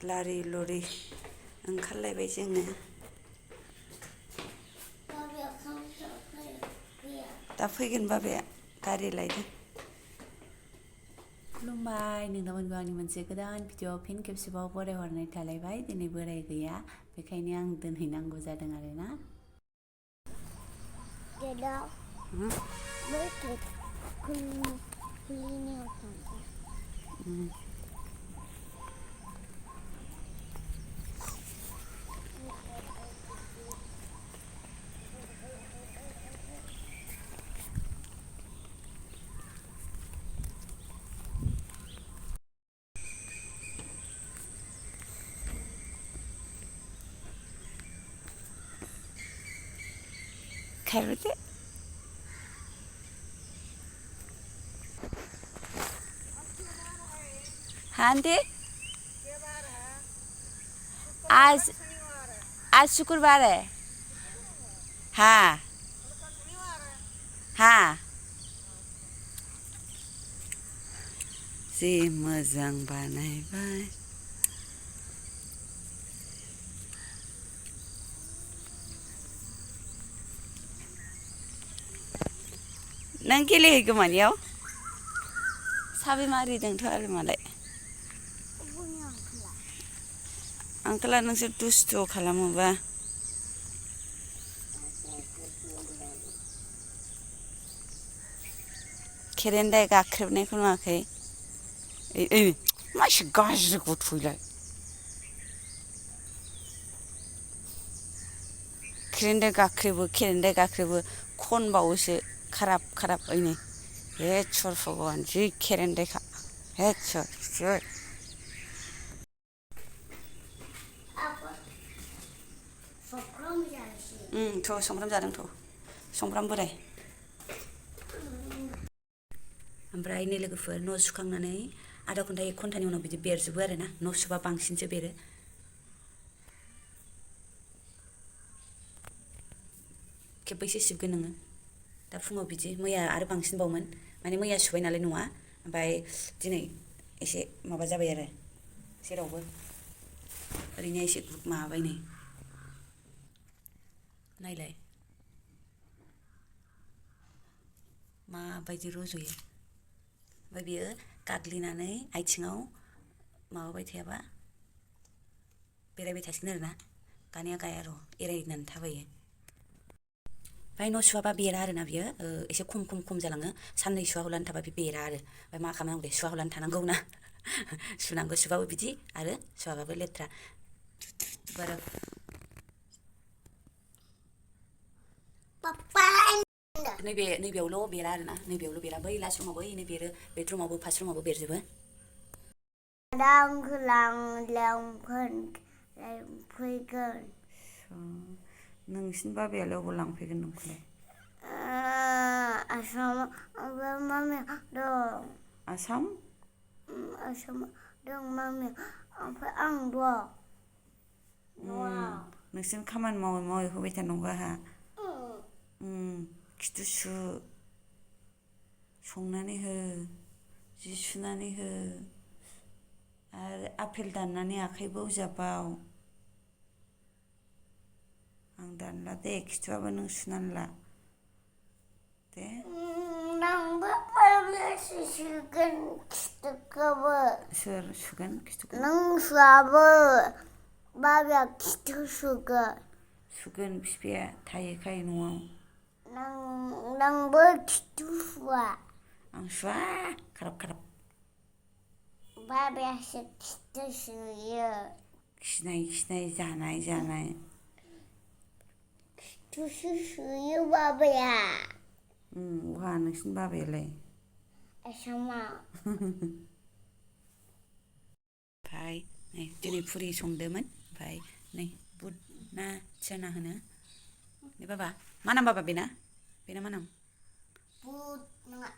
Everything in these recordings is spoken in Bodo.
लारि लरि ओंखारलायबाय जोङो दा फैगोन बाबाया गारि लायदों खुलुमबाय नोंथांमोनबो आंनि मोनसे गोदान भिडिअ फिन खेबसेबाव बरायहरनाय थालायबाय दिनै बोराय गैया बेखायनो आं दोनहैनांगौ जादों आरोना खारबोदो हाँ आंटी आज शुक्रवार है हाँ हाँ जि मोजां बानायबाय नों गेलेहैगोमानियाव साबि मारिदोंथ' आरो मालाय आंकोला नोंसोर दुस्थ' खालामोबा खेरेन्दाय गाख्रेबनायखौ नुवाखै मासे गाज्रि गथ'यलाय खेरेन्दाय गाख्रेबो खनबावोसो खाराब ओइनै हेद सर भगवान जि खेरेन्दायखा हेद सर थ' संफ्राम जादोंथ' संफ्राम बोराय ओमफ्राय नै लोगोफोर न' सुखांनानै आधा घन्टा 1 घन्टानि उनाव बिदि बेरजोबो आरोना न' सुबा बांसिनसो बेरो खेबबैसो सिबगोन नोङो दा फुङाव बिदि मैया आरो बांसिनबावमोन माने मैया सुबाय नालाय न'आ ओमफ्राय दिनै एसे माबा जाबाय आरो जेरावबो ओरैनो एसे माबाबाय नै नायलाय माबायदि रज'यो ओमफ्राय बियो गाग्लिनानै आथिङाव माबाबाय थायाबा बेरायबाय थासिगोन आरोना गानाया गाया र' एरायनानै थाबायो ओमफ्राय न' सुवाबा बेरा आरोना बियो एसे खम जालाङो साननै सुवाहलानो थाबा बे बेरा आरो ओमफ्राय मा खालामनांगौ दे सुवाहलानो थानांगौ ना सुनांगौ सुबाबो बिदि आरो सुवाबाबो लेथ्रा बारा नैबेयावल' बेरा आरोना नैबेयावल' बेरा बै लास्ट रुमावबो ओइनै बेरो बेडरुमावबो फार्स्ट रुमावबो बेरजोबो फैगोन नोंसिनि बाबायालाय अबाव लांफैगोन नोंखौलाय आसाम दं मामि ओमफ्राय आं दं नोंसोर खामानि मावै होबाय थानांगौ आंहा खिथु सु संनानै हो जि सुनानै हो आरो आपेल दाननानै आखाइ बौजाबाव आं दानला दे खिथुआबो नों सुनानै ला दे नोंबो सुगोन खिथुखौबो सोर सुगोन खिथुखौ नों सुआबो बाबाया खिथु सुगोन बिफाया थायोखाय न'आव नोंबो खिथु सुवा आं सुवा खाराब बाबायासो खिथु सुयो खिनाय जानाय खिथुसो सुयो बाबाया बहा नोंसिनि बाबायालाय आसामाव ओमफ्राय नै दिनै फुरि संदोंमोन ओमफ्राय नै बुद ना थियाना होनो दे बाबा मा नाम बाबा बेना मा नाम बुद नङा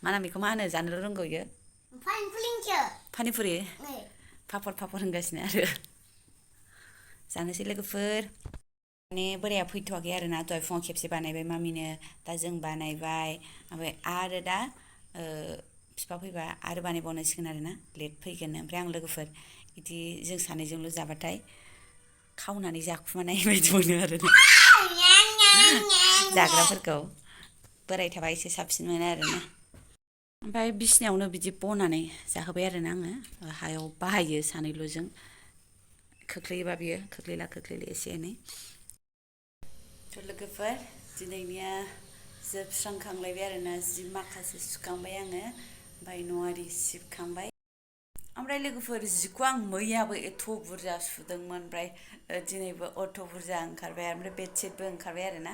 मा नाम बेखौ मा होनो जानोल' रोंगौ इयो पानिपुरि पापर होनगासिनो आरो जानोसै लोगोफोर माने बोराया फैथ'वाखै आरोना दहाय फुङाव खेबसे बानायबाय मामिनो दा जों बानायबाय ओमफ्राय आरो दा बिफा फैबा आरो बानायबावनांसिगोन आरोना लेट फैगोन ओमफ्राय आं लोगोफोर बिदि जों सानैजोंल' जाबाथाय खावनानै जाखुमानाय बायदि मोनो आरोना जाग्राफोरखौ बोराय थाबा एसे साबसिन मोनो आरोना ओमफ्राय बिसिनायावनो बिदि बनानै जाहोबाय आरोना आङो हायाव बाहायो सानैल'जों खोख्लैयोबा बियो खोख्लैला खोख्लैलि एसे एनै लोगोफोर दिनैनिया जोबस्रांखांलायबाय आरोना जि माखासे सुखांबाय आङो ओमफ्राय न'आरि सिबखांबाय ओमफ्राय लोगोफोर जिखौ आं मैयाबो एथ' बुरजा सुदोंमोन ओमफ्राय दिनैबो अथ' बुरजा ओंखारबाय ओमफ्राय बेडशिटबो ओंखारबाय आरोना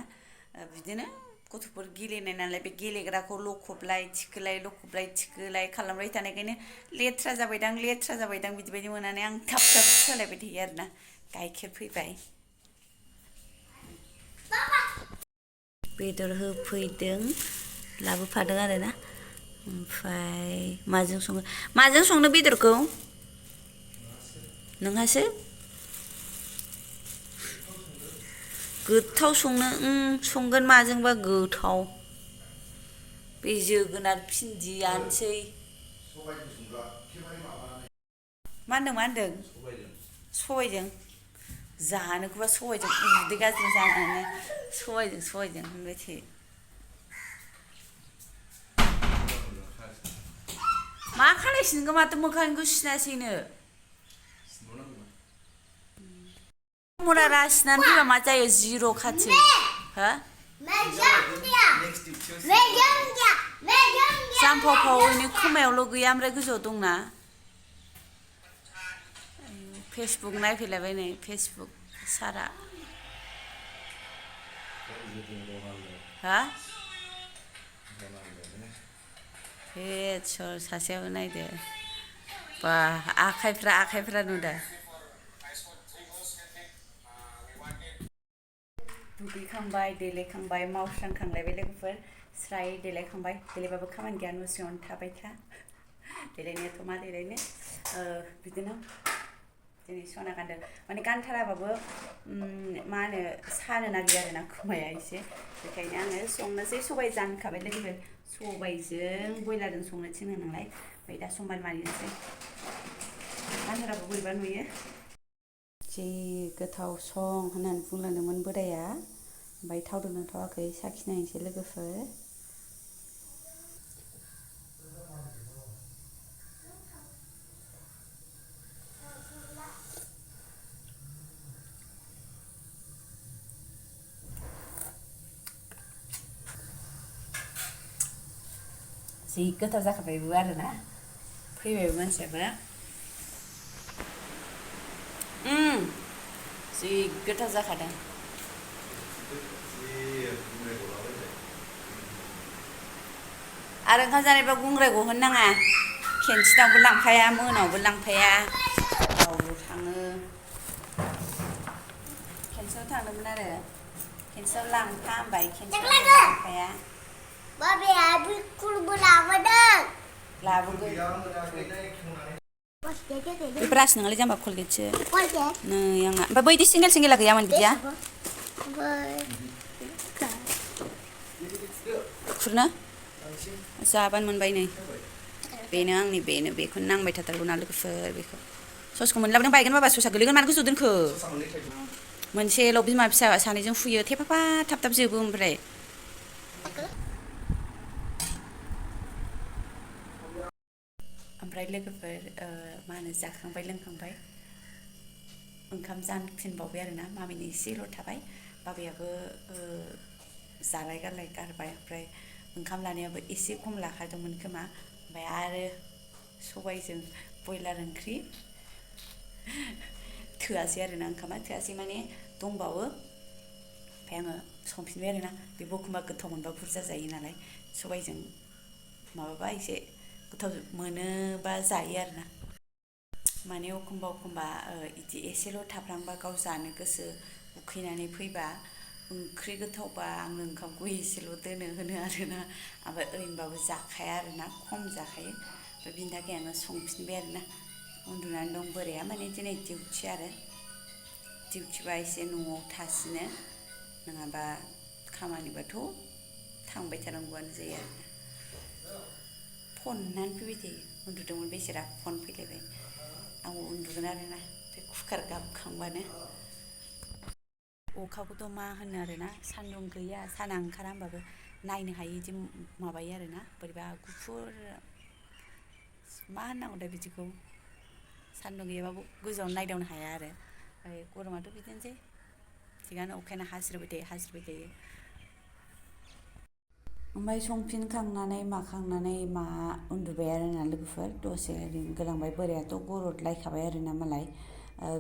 बिदिनो गथ'फोर गेलेनाय नालाय बे गेलेग्राखौ लखबलाय थिखोलाय खालामबाय थानायखायनो लेथ्रा जाबायदां बिदि बायदि मोननानै आं थाब सोलायबाय थायो आरोना गाइखेर फैबाय बेदर होफैदों लाबोफादों आरोना ओमफ्राय माजों संनो बेदरखौ नोंहासो गोथाव संगोन माजोंबा गोथाव बे जोगोनार भिन्दियानोसै मा होनदों सबायजों जानोखौबा सबायजों उदै गाज्रि जानानै सबायजों होनबाय थायो मा खालायसिनगोन माथो मोखांखौ सिनासैनो मुरा रासिनानै फैबा मा जायो जिर' खाथि हो जामफावफावैनो खोमायावल' गैया ओमफ्राय गोजौआव दंना फेसबुक नायफैलायबाय नै फेसबुक सारा हा सोर सासेयाबो नायदो बा आखाइफ्रा नुदों दुगैखांबाय देलायखांबाय मावस्रांखांलायबाय लोगोफोर स्राय देलायखांबाय देलायबाबो खामानि गैया न' सिङावनो थाबाय था देलायनायाथ' मा देलायनो बिदिनो दिनै सना गानदों माने गानथाराबाबो मा होनो सानो नागिरो आरोना खोमाया एसे बेखायनो आङो संनोसै सबाय जानखाबाय लोगोफोर सबायजों बयलारजों संनो थिनो नालाय ओमफ्राय दा समबार मारिनोसै गानथाराबो बोरैबा नुयो जि गोथाव सं होननानै बुंलांदोंमोन बोराया ओमफ्राय थावदोंना थावाखै साखिनायनोसै लोगोफोर जि गोथाव जाखाबायबो आरोना फैबायबो मानसियाबो जि गोथाव जाखादों आरो ओंखाम जानायबा गुंग्राय गहोनो नाङा केन्टिनावबो लांफाया मोनावबो लांफाया गावल' थाङो केन्टिनाव थांदोंमोन आरो केन्टिनाव लांफा होनबाय केन्टिनाव लांफाया बाबाया बिस्कुटबो लाबोगोन बे ब्रास नङालै जाम्बा कलगेटसो नै आंना ओमफ्राय बैदि सिंगेला गैयामोन बिदिया खुरनो जाबानो मोनबाय नै बेनो आंनि बेखौनो नांबाय थाथारगौ ना लोगोफोर बेखौ ससखौ मोनलाबोदों बायगोन बाबा ससा गोलैगोन मानो गोजौ दोनखो मोनसेल' बिमा फिसा सानैजों फुयो थेफाफा थाब जोबो ओमफ्राय लोगोफोर मा होनो जाखांबाय लोंखांबाय ओंखाम जानफिनबावबाय आरोना मामिनि एसेल' थाबाय बाबायाबो जालाय गारबाय ओमफ्राय ओंखाम लानायाबो एसे खम लाखादोंमोन खोमा ओमफ्राय आरो सबायजों बयलार ओंख्रि थोआसै आरोना ओंखामा थोआसै माने दंबावो ओमफ्राय आङो संफिनबाय आरोना बे एखमबा गोथाव मोनबा बुरजा जायो नालाय सबायजों माबाबा एसे गोथाव मोनोबा जायो आरोना माने एखमबा इदि एसेल' थाफ्लांबा गाव जानो गोसो उखैनानै फैबा ओंख्रि गोथावबा आङो ओंखामखौ एसेल' दोनो होनो आरोना ओमफ्राय ओरैनोबाबो जाखाया आरोना खम जाखायो ओमफ्राय बिनि थाखाय आङो संफिनबाय आरोना उन्दुनानै दं बोराया माने दिनै डिउटि आरो डिउटिबा एसे न'आव थासिनो नङाबा खामानिबाथ' थांबाय थानांगौआनो जायो आरो फन होननानै फैबाय थायो उन्दुदोंमोन बेसारा फन फैलायबाय आंबो उन्दुगोन आरोना बे कुकार गाबखांबानो अखाखौथ' मा होनो आरोना सान्दुं गैया साना ओंखारा होमबाबो नायनो हायि इदि माबायो आरोना बोरैबा गुफुर मा होननांगौथाय बिदिखौ सान्दुं गैयाबाबो गोजौआव नायदावनो हाया आरो ओमफ्राय गरमाथ' बिदिनोसै थिगानो अखायानो हास्रोबाय थायो ओमफ्राय संफिनखांनानै माखांनानै उन्दुबाय आरोना लोगोफोर दसे ओरैनो गोलांबाय बोरायाथ' गरदलायखाबाय आरोना मालाय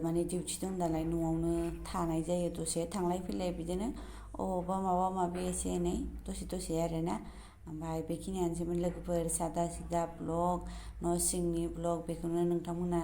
माने डिउटि दं नालाय न'आवनो थानाय जायो दसे थांलाय फैलाय बिदिनो अबावबा माबा माबि एसे एनै दसे आरोना ओमफ्राय बेखिनियानोसैमोन लोगोफोर सादा सिदा ब्लग न' सिंनि ब्लग बेखौनो नोंथांमोना